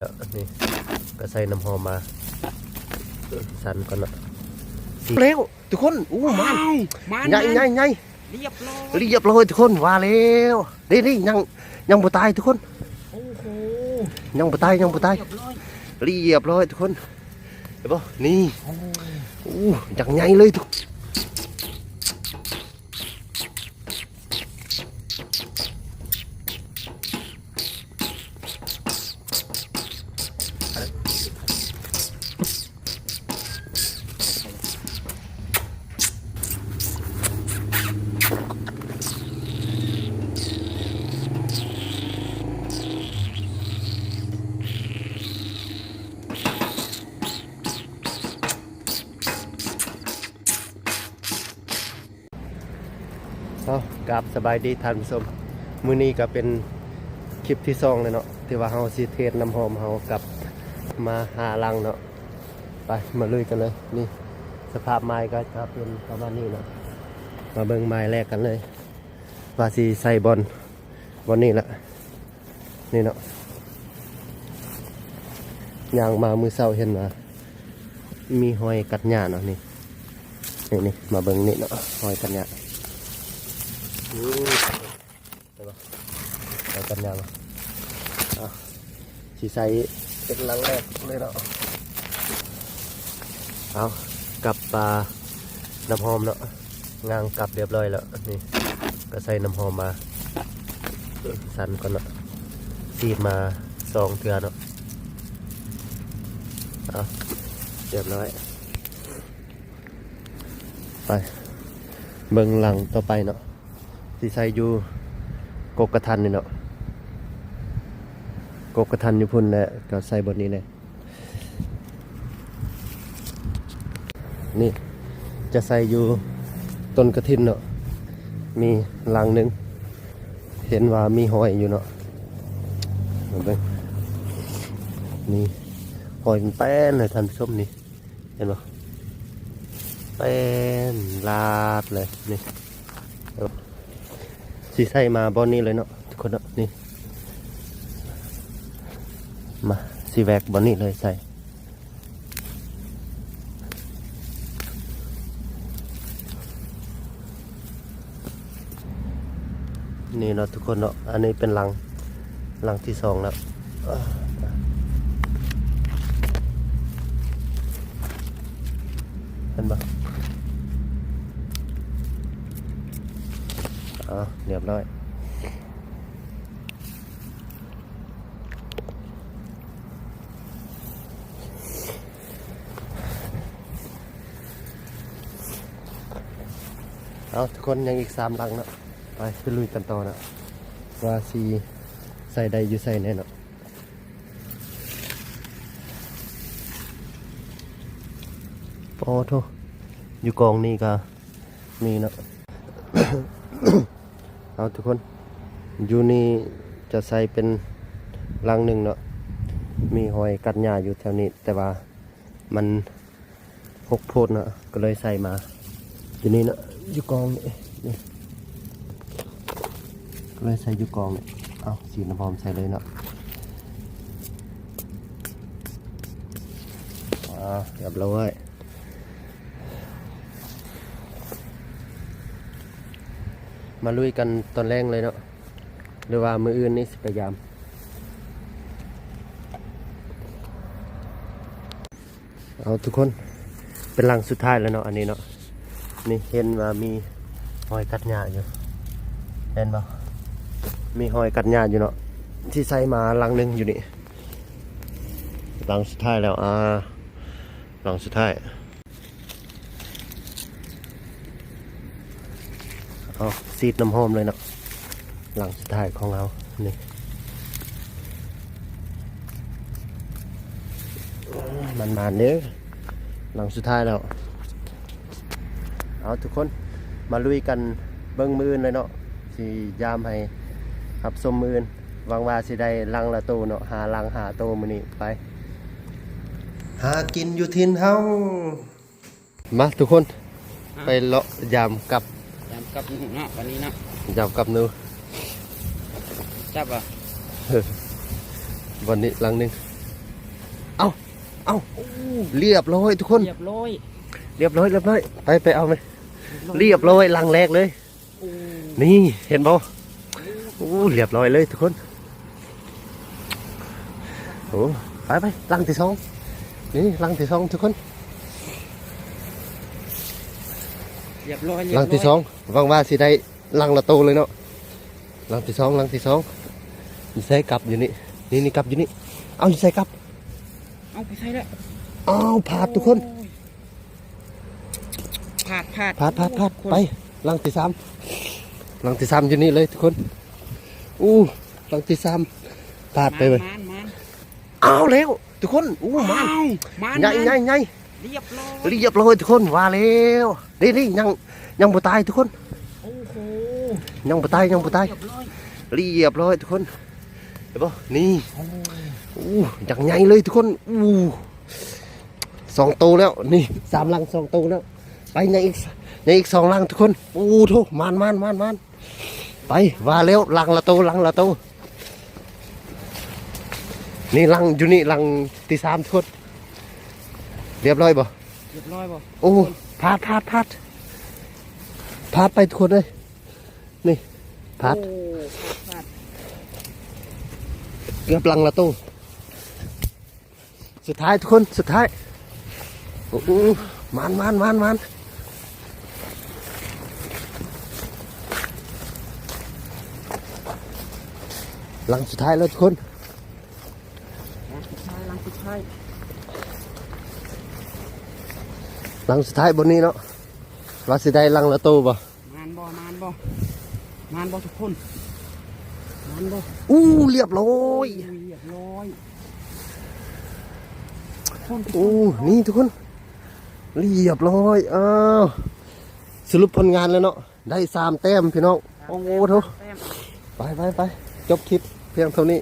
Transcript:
ນີ້ກໍໃສ່ນ້ຳຫອມມາ ສັນກ່ອນເນາະ. ແລ້ວທຸກຄົນ ໂອ້ ມາ ມາ ໃຫຍ່ ໃຫຍ່ ໃຫຍ່ ລຽບຮ້ອຍ ລຽບຮ້ອຍທຸກຄົນ ວ່າແລ້ວ. ນີ້ ນີ້ ຍັງ ຍັງບໍ່ຕາຍທຸກຄົນ. ໂອ້ໂຫ ຍັງບໍ່ຕາຍ ຍັງບໍ່ຕາຍ ລຽບຮ້ອຍ ລຽບຮ້ອຍທຸກຄົນ. ເຫັນບໍ່? ນີ້ ໂອ້ ໂອ້ ຢ່າງໃຫຍ່ເລີຍທຸກ ເອົາ ກາບສະບາຍດີທ່ານຜູ້ຊົມ. ມື້ນີ້ກໍເປັນຄລິບທີສອງແລ້ວເນາະ ທີ່ວ່າເຮົາຊິເທສນ້ຳຫອມເຮົາກັບມາຫ້າລັງເນາະ. ໄປ ມາລຸຍກັນເລີຍ. ນີ້ ສະພາບໄມ້ກໍຈະເປັນປະມານນີ້ເນາະ. ມາເບິ່ງໄມ້ແລກກັນເລີຍ ວ່າຊິໃສ່ບ່ອນ ບ່ອນນີ້ລະ. ນີ້ເນາະ ຍ່າງມາມື້ເຊົ້າເຫັນວ່າມີຮອຍກັດຫຍ້າເນາະ. ນີ້ ນີ້ ນີ້ ມາເບິ່ງນີ້ເນາະ ຮອຍກັດຫຍ້າ. ໂອ້ ເຫັນບໍ່? ຮອຍກັດຫຍ້າບໍ່? ເອົາ ຊິໃສ່ເປັນລັງແລກເລີຍເນາະ. ເອົາ ກັບປາ ນ້ຳຫອມເນາະ ງາງກັບຮຽບຮ້ອຍແລ້ວ. ນີ້ກໍໃສ່ນ້ຳຫອມມາ ສັນກ່ອນເນາະ ສີດມາສອງເທື່ອເນາະ. ເອົາ ຮຽບຮ້ອຍ ໄປເບິ່ງຫຼັງຕໍ່ໄປເນາະ. ຊິໃສ່ຢູ່ກົກກະທັນນີ້ເນາະ ກົກກະທັນຢູ່ພຸ້ນແຫຼະ ກໍໃສ່ບ່ອນນີ້ແຫຼະ. ນີ້ຈະໃສ່ຢູ່ຕົ້ນກະຖິນເນາະ ມີລັງໜຶ່ງ ເຫັນວ່າມີຮອຍຢູ່ເນາະ. ເບິ່ງ ນີ້ ຮອຍເປັນແປ້ນເລີຍທ່ານຜູ້ຊົມ ນີ້ ເຫັນບໍ່? ແປ້ນລາດເລີຍນີ້. ຊິໃສ່ມາບ່ອນນີ້ເລີຍເນາະທຸກຄົນເນາະ. ນີ້ ມາ ຊິແວກບ່ອນນີ້ເລີຍ ໃສ່ ນີ້ເນາະທຸກຄົນເນາະ. ອັນນີ້ເປັນຫຼັງ ຫຼັງທີສອງແລ້ວ ເຫັນບໍ່? ເອົາ ຮຽບຮ້ອຍ. ເອົາ ທຸກຄົນ ຍັງອີກສາມຫຼັງເນາະ. ໄປ ໄປລຸຍກັນຕໍ່ເນາະ ວ່າຊິໃສ່ໄດ້ຢູ່ໃສແດ່ເນາະ. ໂອ້ໂທ້ ຢູ່ກອງນີ້ກໍມີເນາະ. ເອົາ ທຸກຄົນ ຢູ່ນີ້ຈະໃສ່ເປັນຫຼັງໜຶ່ງເນາະ. ມີຮອຍກັດຫຍ້າຢູ່ແຖວນີ້ ແຕ່ວ່າມັນ ຫົກໂພດເນາະ ກໍເລີຍໃສ່ມາຢູ່ນີ້ເນາະ ຢູ່ກອງນີ້ ນີ້ ກໍເລີຍໃສ່ຢູ່ກອງນີ້. ເອົາ ສີດນ້ຳຫອມໃສ່ເລີຍເນາະ. ອ່າ ຮຽບຮ້ອຍ. ມາລຸຍກັນຕອນແລງເລີຍເນາະ ຫຼືວ່າມື້ອື່ນນີ້ຊິໄປຢາມ. ເອົາ ທຸກຄົນ ເປັນຫຼັງສຸດທ້າຍແລ້ວເນາະ ອັນນີ້ເນາະ. ນີ້ ເຫັນວ່າມີຮອຍກັດຫຍ້າຢູ່ ເຫັນບໍ່? ມີຮອຍກັດຫຍ້າຢູ່ເນາະ. ຊິໃສ່ມາຫຼັງໜຶ່ງຢູ່ນີ້ ຫຼັງສຸດທ້າຍແລ້ວ. ອ່າ ຫຼັງສຸດທ້າຍ. ເອົາ ສີດນ້ຳຫອມເລີຍເນາະ ຫຼັງສຸດທ້າຍຂອງເຮົານີ້. ໝານໆເດີ ຫຼັງສຸດທ້າຍແລ້ວ. ເອົາ ທຸກຄົນ ມາລຸຍກັນເບິ່ງມື້ອື່ນເລີຍເນາະ ຊິຢາມໃຫ້ຮັບຊົມມື້ອື່ນ. ຫວັງວ່າຊິໄດ້ຫຼັງລະໂຕເນາະ ຫ້າຫຼັງ ຫ້າໂຕມື້ນີ້. ໄປຫາກິນຢູ່ຖິ່ນເຮົາ. ມາ ທຸກຄົນ ອ່ະ ໄປເລາະຢາມກັບ ຢາມກັບໜູເນາະ ວັນນີ້ເນາະ ຢາມກັບໜູ. ຈັບບໍ່? ເອີ ວັນນີ້ຫຼັງໜຶ່ງ ເອົ້າ ໂອ້ ລຽບຮ້ອຍທຸກຄົນ ລຽບຮ້ອຍ ລຽບຮ້ອຍ ລຽບຮ້ອຍ ໄປ ໄປເອົາໄປ ລຽບຮ້ອຍ ລຽບຮ້ອຍ ລັງແລກເລີຍ ໂອ້ ນີ້ເຫັນບໍ່? ໂອ້ ລຽບຮ້ອຍເລີຍທຸກຄົນ ໂອ້ ໄປ ໄປ ລັງທີສອງ ນີ້ລັງທີສອງທຸກຄົນ ລຽບຮ້ອຍ ລຽບຮ້ອຍ ລັງທີສອງ ຫວັງວ່າຊິໄດ້ລັງລະໂຕເລີຍເນາະ ລັງທີສອງ ລັງທີສອງ ຢູ່ໃສ? ກັບຢູ່ນີ້ ນີ້ ນີ້ ກັບຢູ່ນີ້ ເອົ້າ ຢູ່ໃສ? ກັບ ເອົ້າ ໄປໃສແລ້ວ? ເອົ້າ ພາດທຸກຄົນ ໂອ້ຍ ພາດ ພາດ ພາດ ພາດ ພາດ ທຸກຄົນ ໄປ ລັງທີສາມ ລັງທີສາມຢູ່ນີ້ເລີຍທຸກຄົນ ໂອ້ ລັງທີສາມ ພາດໄປເວີຍ ມານ ມານ ເອົາແລ້ວທຸກຄົນ ໂອ້ ມານ ອ້າວ ມານ ໃຫຍ່ ມານ ໃຫຍ່ ໃຫຍ່ ລຽບຮ້ອຍ ລຽບຮ້ອຍທຸກຄົນ ວ່າແລ້ວ ນີ້ ນີ້ ຍັງ ຍັງບໍ່ຕາຍທຸກຄົນ ໂອ້ໂຫ ຍັງບໍ່ຕາຍ ຍັງບໍ່ຕາຍ ລຽບຮ້ອຍ ລຽບຮ້ອຍທຸກຄົນ ເຫັນບໍ່? ນີ້ ໂອ້ ໂອ້ ຢ່າງໃຫຍ່ເລີຍທຸກຄົນ ໂອ້ ສອງໂຕແລ້ວ ນີ້ສາມລັງ ສອງໂຕແລ້ວ ໄປ ຍັງອີກ ຍັງອີກສອງລັງທຸກຄົນ ໂອ້ໂທ ມານ ມານ ມານ ມານ ໄປ ວ່າແລ້ວ ລັງລະໂຕ ລັງລະໂຕ ນີ້ລັງຢູ່ນີ້ ລັງທີສາມທຸກຄົນ ລຽບຮ້ອຍບໍ່? ລຽບຮ້ອຍບໍ່? ໂອ້ ພາດ ພາດ ພາດ ພາດໄປທຸກຄົນເອີຍ ນີ້ ພາດ ໂອ້ ພາດ ພາດ ເກືອບລັງລະໂຕ ສຸດທ້າຍທຸກຄົນ ສຸດທ້າຍ ໂອ້ ມານ ມານ ມານ ມານ ລັງສຸດທ້າຍແລ້ວທຸກຄົນ ລັງສຸດທ້າຍ ລັງສຸດທ້າຍ ລັງສຸດທ້າຍບ່ອນນີ້ເນາະ ວ່າຊິໄດ້ລັງລະໂຕບໍ່? ມານບໍ່? ມານບໍ່? ມານບໍ່ທຸກຄົນ? ມານບໍ່? ໂອ້ ລຽບຮ້ອຍ ໂອ້ຍ ລຽບຮ້ອຍ ໂອ້ ນີ້ທຸກຄົນ ລຽບຮ້ອຍ ອ້າວ ສະຫຼຸບຜົນງານແລ້ວເນາະ ໄດ້ສາມແຕ້ມພີ່ນ້ອງ ໂອ້ໂຫ ສາມແຕ້ມ ໄປ ໄປ ໄປ ຈົບຄລິບພຽງເທົ່ານີ້.